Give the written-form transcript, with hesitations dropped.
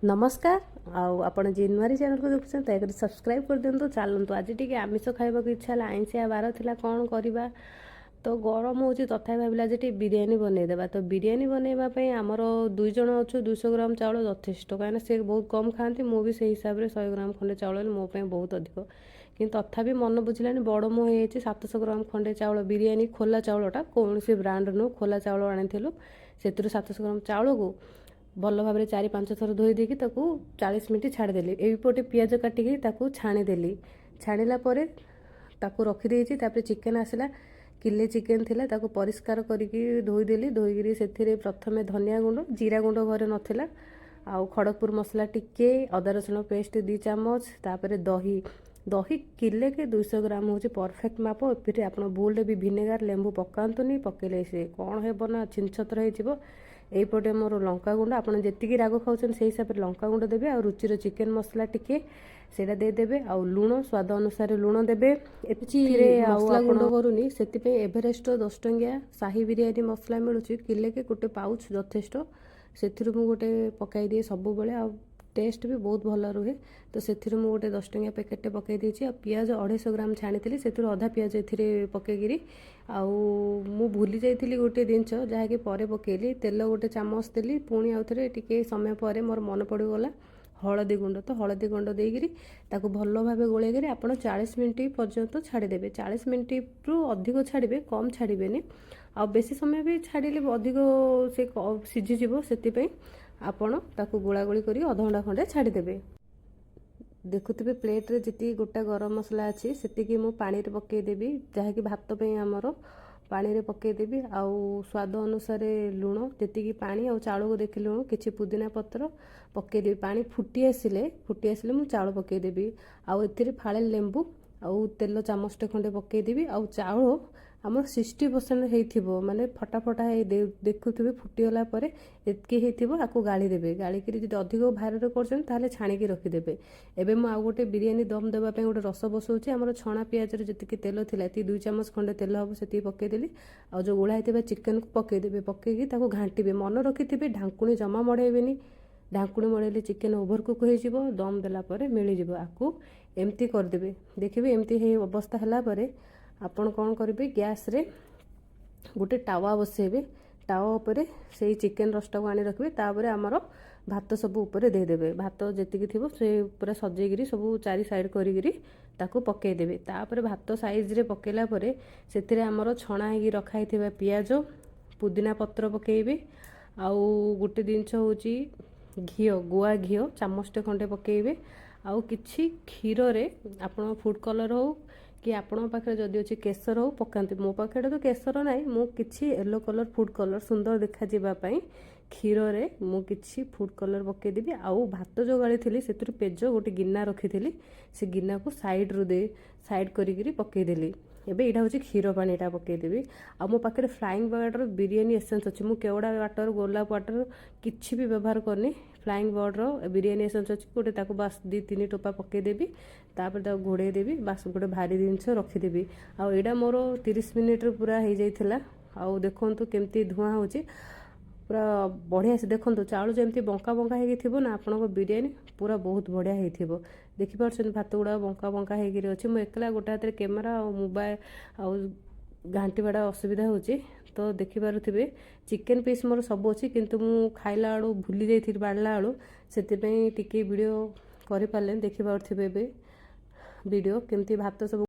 ନମସ୍କାର। ଆଉ ଆପଣ ଯିଏ ନୂଆ ଚ୍ୟାନେଲକୁ ଦେଖୁଛନ୍ତି, ଦୟାକରି ସବସ୍କ୍ରାଇବ୍ କରିଦିଅନ୍ତୁ। ଚାଲନ୍ତୁ, ଆଜି ଟିକେ ଆମିଷ ଖାଇବାକୁ ଇଚ୍ଛା ହେଲା। ଆଇଁଷିଆ ବାର ଥିଲା, କ'ଣ କରିବା? ତ ଗରମ ହେଉଛି, ତଥାପି ଭାବିଲା ଯେ ଟିକେ ବିରିୟାନୀ ବନେଇଦେବା। ତ ବିରିୟାନୀ ବନେଇବା ପାଇଁ ଆମର 2 ଜଣ ଅଛୁ, 200 ଗ୍ରାମ ଚାଉଳ ଯଥେଷ୍ଟ, କାହିଁକିନା ସେ ବହୁତ କମ୍ ଖାଆନ୍ତି। ମୁଁ ବି ସେଇ ହିସାବରେ 100 ଗ୍ରାମ ଖଣ୍ଡେ ଚାଉଳ ହେଲେ ମୋ ପାଇଁ ବହୁତ ଅଧିକ। କିନ୍ତୁ ତଥାପି ମନ ବୁଝିଲାନି, ବଡ଼ ମୋହ ହେଇଯାଇଛି। 700 ଗ୍ରାମ ଖଣ୍ଡେ ଚାଉଳ, ବିରିୟାନୀ ଖୋଲା ଚାଉଳଟା, କୌଣସି ବ୍ରାଣ୍ଡ ନୁହଁ, ଖୋଲା ଚାଉଳ ଆଣିଥିଲୁ। ସେଥିରୁ 700 ଗ୍ରାମ ଚାଉଳକୁ ଭଲ ଭାବରେ 4-5 ଥର ଧୋଇ ଦେଇକି ତାକୁ 40 ମିନିଟ୍ ଛାଡ଼ିଦେଲି। ଏଇପଟେ ପିଆଜ କାଟିକି ତାକୁ ଛାଣିଦେଲି। ଛାଣିଲା ପରେ ତାକୁ ରଖିଦେଇଛି। ତାପରେ ଚିକେନ୍ ଆସିଲା, କିଲେ ଚିକେନ୍ ଥିଲା। ତାକୁ ପରିଷ୍କାର କରିକି ଧୋଇଦେଲି। ଧୋଇକିରି ସେଥିରେ ପ୍ରଥମେ ଧନିଆ ଗୁଣ୍ଡ, ଜିରା ଗୁଣ୍ଡ ଘରେ ନଥିଲା, ଆଉ ଖଡ଼ଗପୁର ମସଲା ଟିକେ, ଅଦା ରସୁଣ ପେଷ୍ଟ 2 ଚାମଚ, ତାପରେ ଦହି। ଦହି କିଲେକେ 200 ଗ୍ରାମ ହେଉଛି ପରଫେକ୍ଟ ମାପ। ଏଥିରେ ଆପଣ ଭୁଲରେ ବି ଭିନେଗାର, ଲେମ୍ବୁ ପକାନ୍ତୁନି। ପକେଇଲେ ସେ କ'ଣ ହେବ ନା ଛିନଛତ୍ର ହେଇଯିବ। ଏଇପଟେ ମୋର ଲଙ୍କାଗୁଣ୍ଡ, ଆପଣ ଯେତିକି ରାଗ ଖାଉଛନ୍ତି ସେଇ ହିସାବରେ ଲଙ୍କାଗୁଣ୍ଡ ଦେବେ। ଆଉ ରୁଚିର ଚିକେନ୍ ମସଲା ଟିକେ ସେଇଟା ଦେଇଦେବେ। ଆଉ ଲୁଣ, ସ୍ୱାଦ ଅନୁସାରେ ଲୁଣ ଦେବେ। ଏଥିରେ ମସଲା ଗୁଣ୍ଡ କରୁନି, ସେଥିପାଇଁ ଏଭରେଷ୍ଟର 10 ଟଙ୍କିଆ ସାହି ବିରିୟାନୀ ମସଲା ମିଳୁଛି। କିଲେକେ ଗୋଟେ ପାଉଚ୍ ଯଥେଷ୍ଟ। ସେଥିରୁ ମୁଁ ଗୋଟେ ପକାଇ ଦିଏ ସବୁବେଳେ, ଆଉ ଟେଷ୍ଟ ବି ବହୁତ ଭଲ ରୁହେ। ତ ସେଥିରୁ ମୁଁ ଗୋଟେ 10 ଟଙ୍କିଆ ପ୍ୟାକେଟଟେ ପକାଇ ଦେଇଛି। ଆଉ ପିଆଜ 250 ଗ୍ରାମ ଛାଣିଥିଲି, ସେଥିରୁ ଅଧା ପିଆଜ ଏଥିରେ ପକାଇକିରି। ଆଉ ମୁଁ ଭୁଲି ଯାଇଥିଲି ଗୋଟେ ଜିନିଷ, ଯାହାକି ପରେ ପକାଇଲି। ତେଲ ଗୋଟେ ଚାମଚ ଦେଲି। ପୁଣି ଆଉ ଥରେ ଟିକେ ସମୟ ପରେ ମୋର ମନେ ପଡ଼ିଗଲା ହଳଦୀ ଗୁଣ୍ଡ। ତ ହଳଦୀ ଗୁଣ୍ଡ ଦେଇକିରି ତାକୁ ଭଲ ଭାବେ ଗୋଳେଇକିରି ଆପଣ 40 ମିନିଟ୍ ପର୍ଯ୍ୟନ୍ତ ଛାଡ଼ିଦେବେ। 40 ମିନିଟ୍ରୁ ଅଧିକ ଛାଡ଼ିବେ, କମ୍ ଛାଡ଼ିବେନି। ଆଉ ବେଶୀ ସମୟ ବି ଛାଡ଼ିଲେ ଅଧିକ ସେ ସିଝିଯିବ। ସେଥିପାଇଁ ଆପଣ ତାକୁ ଗୋଳାଗୋଳି କରି ଅଧଘଣ୍ଟା ଖଣ୍ଡେ ଛାଡ଼ିଦେବେ। ଦେଖୁଥିବେ, ପ୍ଲେଟ୍ରେ ଯେତିକି ଗୋଟା ଗରମ ମସଲା ଅଛି, ସେତିକି ମୁଁ ପାଣିରେ ପକାଇଦେବି, ଯାହାକି ଭାତ ପାଇଁ ଆମର ପାଣିରେ ପକାଇଦେବି। ଆଉ ସ୍ୱାଦ ଅନୁସାରେ ଲୁଣ, ଯେତିକି ପାଣି ଆଉ ଚାଉଳକୁ ଦେଖି ଲୁଣ, କିଛି ପୁଦିନା ପତ୍ର ପକାଇଦେବି। ପାଣି ଫୁଟି ଆସିଲେ ମୁଁ ଚାଉଳ ପକାଇଦେବି। ଆଉ ଏଥିରେ ଫାଳେ ଲେମ୍ବୁ ଆଉ ତେଲ ଚାମଚଟେ ଖଣ୍ଡେ ପକାଇଦେବି। ଆଉ ଚାଉଳ ଆମର 60% ହେଇଥିବ, ମାନେ ଫଟା ଫଟା ହେଇ ଦେଖୁଥିବେ, ଫୁଟିଗଲା ପରେ ଏତିକି ହେଇଥିବ। ଆକୁ ଗାଳି ଦେବେ। ଗାଳିକିରି ଯଦି ଅଧିକ ଭାରରେ କରୁଛନ୍ତି, ତାହେଲେ ଛାଣିକି ରଖିଦେବେ। ଏବେ ମୁଁ ଆଉ ଗୋଟେ ବିରିୟାନୀ ଦମ୍ ଦେବା ପାଇଁ ଗୋଟେ ରସ ବସଉଛି। ଆମର ଛଣା ପିଆଜରେ ଯେତିକି ତେଲ ଥିଲା, ଏତିକି 2 ଚାମଚ ଖଣ୍ଡେ ତେଲ ହେବ, ସେତିକି ପକାଇଦେଲି। ଆଉ ଯେଉଁ ଗୋଳା ହେଇଥିବା ଚିକେନକୁ ପକାଇଦେବେ। ପକାଇକି ତାକୁ ଘାଣ୍ଟିବେ। ମନେ ରଖିଥିବେ, ଢାଙ୍କୁଣୀ ଜମା ମଡ଼େଇବେନି। ଢାଙ୍କୁଣୀ ମଡ଼େଇଲେ ଚିକେନ୍ ଓଭର କୁକ୍ ହେଇଯିବ, ଦମ୍ ଦେଲା ପରେ ମିଳିଯିବ। ଆକୁ ଏମିତି କରିଦେବେ। ଦେଖିବେ, ଏମିତି ହେଇ ଅବସ୍ଥା ହେଲା ପରେ ଆପଣ କ'ଣ କରିବେ? ଗ୍ୟାସ୍ରେ ଗୋଟେ ତାୱା ବସେଇବେ। ତାୱା ଉପରେ ସେଇ ଚିକେନ୍ ରସଟାକୁ ଆଣି ରଖିବେ। ତାପରେ ଆମର ଭାତ ସବୁ ଉପରେ ଦେଇଦେବେ। ଭାତ ଯେତିକି ଥିବ, ସେ ପୁରା ସଜେଇକିରି ସବୁ ଚାରି ସାଇଡ଼୍ କରିକିରି ତାକୁ ପକାଇଦେବେ। ତାପରେ ଭାତ ସାଇଜ୍ରେ ପକାଇଲା ପରେ ସେଥିରେ ଆମର ଛଣା ହେଇକି ରଖା ହେଇଥିବା ପିଆଜ, ପୁଦିନା ପତ୍ର ପକାଇବେ। ଆଉ ଗୋଟେ ଜିନିଷ ହେଉଛି ଘିଅ, ଗୁଆ ଘିଅ ଚାମଚଟେ ଖଣ୍ଡେ ପକାଇବେ। ଆଉ କିଛି କ୍ଷୀରରେ ଆପଣ ଫୁଡ଼୍ କଲର୍ ହେଉ କି ଆପଣଙ୍କ ପାଖରେ ଯଦି ଅଛି କେଶର ହେଉ, ପକାନ୍ତି। ମୋ ପାଖରେ ତ କେଶର ନାହିଁ। ମୁଁ କିଛି ୟେଲୋ କଲର୍ ଫୁଡ଼୍ କଲର୍, ସୁନ୍ଦର ଦେଖାଯିବା ପାଇଁ କ୍ଷୀରରେ ମୁଁ କିଛି ଫୁଡ଼୍ କଲର୍ ପକାଇଦେବି। ଆଉ ଭାତ ଯେଉଁ ଗାଳିଥିଲି, ସେଥିରୁ ପେଜ ଗୋଟେ ଗିନା ରଖିଥିଲି, ସେ ଗିନାକୁ ସାଇଡ଼୍ରୁ ଦେଇ ସାଇଡ଼୍ କରିକିରି ପକାଇଦେଲି। ଏବେ ଏଇଟା ହେଉଛି କ୍ଷୀର ପାଣିଟା ପକାଇଦେବି। ଆଉ ମୋ ପାଖରେ ଫ୍ଲାଇଂ ବର୍ଡ଼ର ବିରିୟାନୀ ଏସେନ୍ସ ଅଛି। ମୁଁ କେଉଡ଼ା ୱାଟର, ଗୋଲାପ ୱାଟର କିଛି ବି ବ୍ୟବହାର କରିନି। ଫ୍ଲାଇଂ ବର୍ଡ଼ର ବିରିୟାନୀ ଏସେନ୍ସ ଅଛି ଗୋଟେ, ତାକୁ ବାସ୍ 2-3 ଟୋପା ପକାଇଦେବି। ତାପରେ ତାକୁ ଘୋଡ଼େଇ ଦେବି, ବାସ୍ ଗୋଟେ ଭାରି ଜିନିଷ ରଖିଦେବି। ଆଉ ଏଇଟା ମୋର 30 ମିନିଟ୍ରେ ପୁରା ହେଇଯାଇଥିଲା। ଆଉ ଦେଖନ୍ତୁ କେମିତି ଧୂଆଁ ହେଉଛି, ପୁରା ବଢ଼ିଆ ସେ। ଦେଖନ୍ତୁ, ଚାଉଳ ଯେମିତି ବଙ୍କା ବଙ୍କା ହେଇକି ଥିବ ନା, ଆପଣଙ୍କ ବିରିୟାନୀ ପୁରା ବହୁତ ବଢ଼ିଆ ହେଇଥିବ। ଦେଖିପାରୁଛନ୍ତି, ଭାତ ଗୁଡ଼ାକ ବଙ୍କା ବଙ୍କା ହେଇକିରି ଅଛି। ମୁଁ ଏକଲା ଗୋଟେ ହାତରେ କ୍ୟାମେରା ଆଉ ମୋବାଇଲ ଆଉ ଘାଣ୍ଟିବାଟା ଅସୁବିଧା ହେଉଛି। ତ ଦେଖିପାରୁଥିବେ, ଚିକେନ୍ ପିସ୍ ମୋର ସବୁ ଅଛି, କିନ୍ତୁ ମୁଁ ଖାଇଲା ବେଳୁ ଭୁଲି ଯାଇଥିଲି ବାଢ଼ିଲା ବେଳୁ, ସେଥିପାଇଁ ଟିକେ ଭିଡ଼ିଓ କରିପାରିଲେନି। ଦେଖିପାରୁଥିବେ ଏବେ ଭିଡ଼ିଓ କେମିତି ଭାତ ସବୁ